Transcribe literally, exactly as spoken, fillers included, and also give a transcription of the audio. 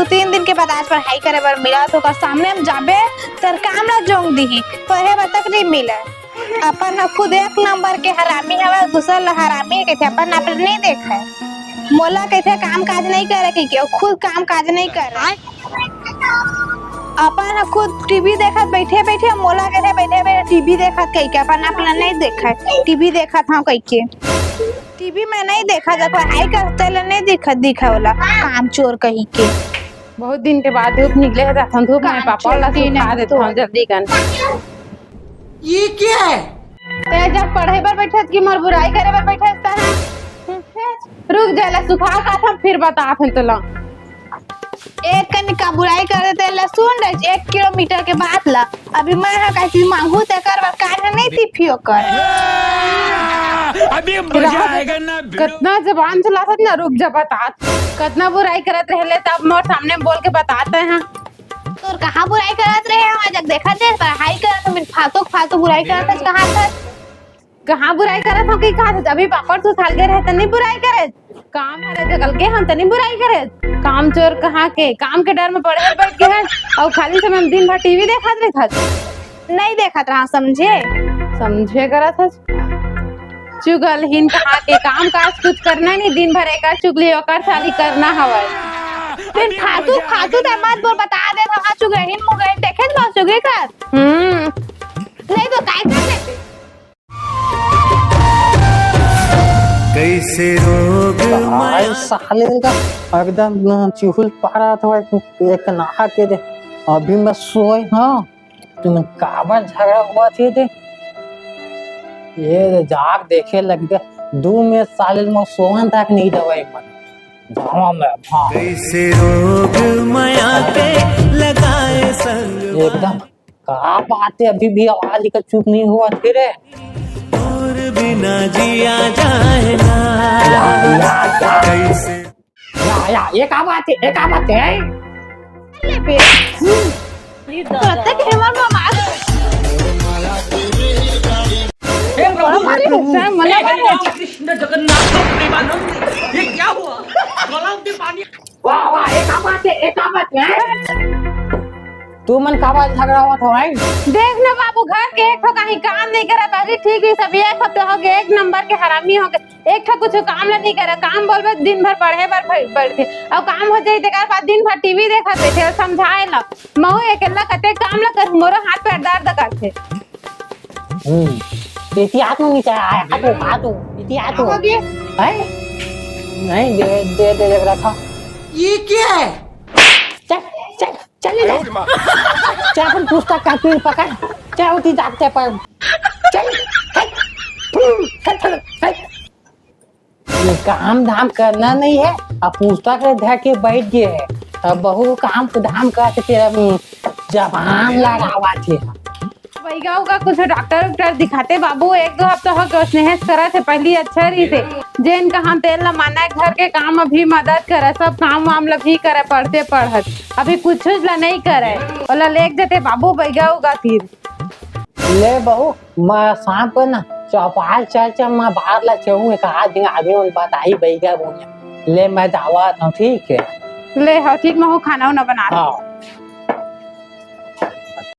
दू तीन दिन के बाद आज पढ़ाई करे बर मिला, तो ओकर सामने हम जाबे, तोर काम ला जोंग दिही, पढ़े बर तक नहीं मिले। अपन ह खुद एक नंबर के हरामी हवय, दूसर ला हरामी कहिथे, अपन आप नहीं देखे। मोला कहिथे काम काज नहीं करे कहिके, अउ खुद काम काज नहीं करे। अपन ह खुद टीवी देखत बैठे बैठे, मोला कहिथे बैठे बैठे टीवी देखत कहिके, अपन आप ला नहीं देखे, टीवी देखत हव कहिके। टीवी में नहीं देखा जा, पढ़ाई करते ले नहीं दिखा, दिखा वाला काम चोर कही के। बहुत दिन के बाद धूप निकले है, जाथन धूप में काम पापड़ ला चोर की सुखा नहीं देथन तो। जल्दी कन। ये क्या है? ते जब पढ़े बर बैठे कि मोर बुराई करे बर बैठे ता है? रुक जा, ला सुखा का था, फिर बता फिर तो ला। एक कनिका बुराई करे ते ला सुन रहे, एक किलोमीटर के बात ला। अभी मैं हा कैसी मांगू ते कर बर काहे नहीं तिफियो कर। अभी मजा आएगा ना भिड़ो। कतना जबान चलाथस ना, रुक जा बतात। कतना बुराई करत रहले तब मोर सामने बोल के बताते हैं। तोर कहाँ बुराई करत रहे हम जब देखा दे पढ़ाई करत हम फालतू फालतू बुराई करत है कहाँ था। कहाँ बुराई करत हो कि कहाँ से? अभी पापड़ सुखाल के रहे तनी बुराई करे। काम हरे जगल के हम तनी बुराई करे। काम चोर कहाँ के? काम के डर में पढ़े बैठ के है और खाली समय में दिन भर टीवी देखत रहत। नहीं देखत रहा समझे। समझे करत है। चुगलहीन कहाँ के? काम काज कुछ करना नहीं, दिन भर एकर चुगली ओकर साली करना हवय। फिर फालतू फालतू ते मत बोल, बता दे हम चुगलहीन मुगलहीन देखे तो चुगली कर। हम्म। नहीं तो काय कर लेते? कैसे रोग भाई माया साले का एकदम चुहुल पारा था एक, एक नहा के दे। अभी मैं सोए हाँ, तुम काबर झगड़ा हुआ थे दे। ये दे जाग देखे लग गए। दू में साले में सोवन तक नहीं दवाई मन। जावा मैं हाँ। कैसे रोग माया के लगाए संग एकदम का बात है, अभी भी आवाज का चुप नहीं हुआ फिर है। और बिना जिया जाए ना। या, या, या। कैसे? या, या, ये का बात है, ये का बात है? ले बे। प्रत्येक हेमर में मार। हे प्रभु, अरे, हे प्रभु, मना हे कर। राम कृष्ण जगन्नाथ प्रेमानंद, ये क्या हुआ? गला में पानी। वाह, वाह, ये का बात है, ये का बात है? तू मन काबर झगड़ा होत हो, हैं? देख ना बाबू, घर के एक ठो कहीं काम नहीं करत, अभी ठीक ही सब एक हफ्ते हो गए, एक नंबर के हरामी हो गए। एक ठो कुछ काम ला नहीं करे, काम बोलबे दिन भर पढ़े बर बै-, बैठे, और काम हो जाए तेकर बाद दिन भर टीवी देखत बैठे और समझाए ला। महू अकेला कते काम ला कर, मोरो हाथ पैर दर्द करथे। हम्म। इतिहास में नहीं चला आया, आ तो, आ तो, इतिहास हो गया। है? नहीं, दे, दे, दे, देख रहा था। ये क्या है? चल, चल, चल ले। चल अपन पुस्तक कापी पकड़। चल उठी जाते पर। चल, चल, चल, चल, चल। ये काम धाम करना नहीं है, अब पुस्तक ले धर के बैठ गए है। अब बहु काम धाम करके तेरा, हम्म, जबान लड़ावा थे। बैगा उगा कुछ डॉक्टर उक्टर दिखाते बाबू, एक दो हफ्ता हो गए, स्नेहेश करा थे, पहली अच्छा रही थे। जेन कहा तेल ला माना, घर के काम अभी मदद करे, सब काम वाम ला भी करे, पढ़ते पढ़त अभी कुछ ला नहीं करे, ओला लेके जते बाबू बैगा उगा तीर। ले बहू, मैं शाम को ना चौपाल चल चल, मैं बाहर ला चलूँ, एक आध दिन आगे उन बात आई बैगा बोले। ले मैं जावा था, ठीक है? ले हो, ठीक, मैं हो खाना उना बना हाँ।